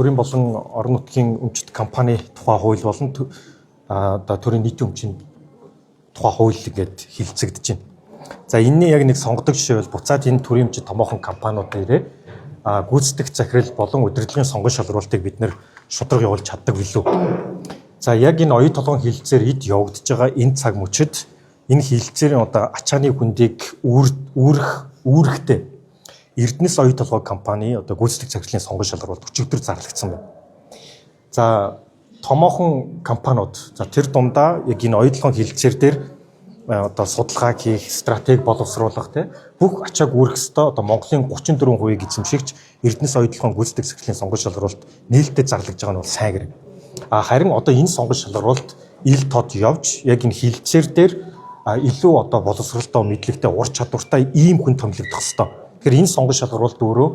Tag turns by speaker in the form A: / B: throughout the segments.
A: Төрийн болон орон нутгийн өмчт компани тухай хууль болон одоо төрийн нийтийн өмчийн тухай хууль ингээд хилцэгдэж байна. За, энэний яг нэг сонгодог жишээ бол буцаад энэ төрийн өмчит томоохон компаниуд дээрээ гүйцэтгэх захирал болон удирдлагын сонгон шалруултыг бид нэр шударга явуулж чаддаг билүү? За, яг энэ оюу толгойн хилцээр эд явагдаж байгаа энэ цаг мөчид энэ хилцээрийн одоо ачааны хүндийг үүрэх үүрэгтэй Эрдэнэс оюу толгой компани одоо гүйцэтгэх захирлын сонгон шалгаруулалт өчигдөр зарлагдсан байна. За, томоохон компаниуд, за, тэр дундаа яг энэ оюу толгойн хилцээр дээр одоо судалгаа хийх, стратеги боловсруулах, те, бүх ачааг үүрэх ёстой одоо Монголын 34%-ийг эзэмшигч Эрдэнэс оюу толгойн гүйцэтгэх захирлын сонгон шалгаруулалт нээлттэй зарлагдж байгаа нь бол сайн хэрэг. А харин одоо энэ сонгон шалгаруулалт ил тод явж яг энэ хилцээр дээр илүү одоо боловсролтой, мэдлэгтэй, ур чадвартай ийм хүн томилогдох ёстой. Тэгэхээр энэ сонгон шалгаруулалт өөрөө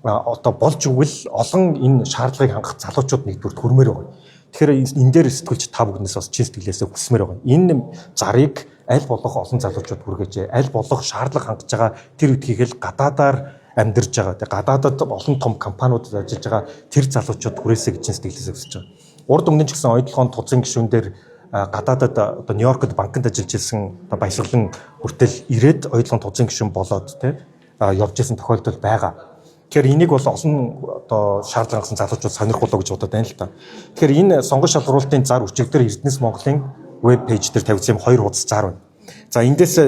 A: одоо болж өгвөл олон энэ шаардлагыг хангах залуучууд нэгдүгээр төрмээр байгаа. Тэгэхээр энэ дээр сэтгүүлч та бүхнээс бас чин сэтгэлээсээ хүсмээр байгаа. Энэ зарыг аль болох олон залуучууд хүргээж, аль болох шаардлага хангаж байгаа тэр үдхийг л гадаадаар амьдарж байгаа. Тэгээ гадаадад олон том компаниудад ажиллаж байгаа тэр залуучууд хүрээсэй гэж чин сэтгэлээсээ хүсэж байгаа. Урд өмнө нь ч гэсэн оюутлогоон тузан гишүүн дээр гадаадад, одоо Нью-Йоркод банкнд ажиллаж исэн одоо баясгалан хүртэл ирээд оюутлогоон тузан гишүүн болоод, тэ, явж исэн тохиолдол байгаа. Тэгэхээр энийг бол олон одоо шаардлага хангасан залуучууд сонирхолтой гэж бодод байна л та. Тэгэхээр энэ сонгон шалгаруулалтын зар өчигдөр Эрдэнэс Монголын веб пэйж дээр тавигдсан юм хоёр хуудас зар байна. За, эндээс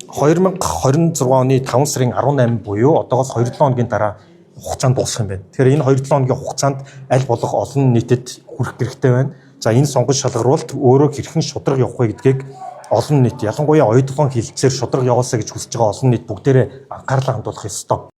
A: 2026 оны 5 сарын 18 буюу одоогоос 2-7 хоногийн дараа хугацаанд дуусах юм байна. Тэгэхээр энэ 2-7 хоногийн хугацаанд аль болох олон нийтэд хүрэх хэрэгтэй байна. За, энэ сонгон шалгаруулалт өөрөө хэрхэн шударга явах вэ гэдгийг олон нийт, ялангуяа оюутлогын хилцээр шударга явуулсаа гэж хүсэж байгаа олон нийт бүгдээрээ анхаарлаа хандуулах ёстой.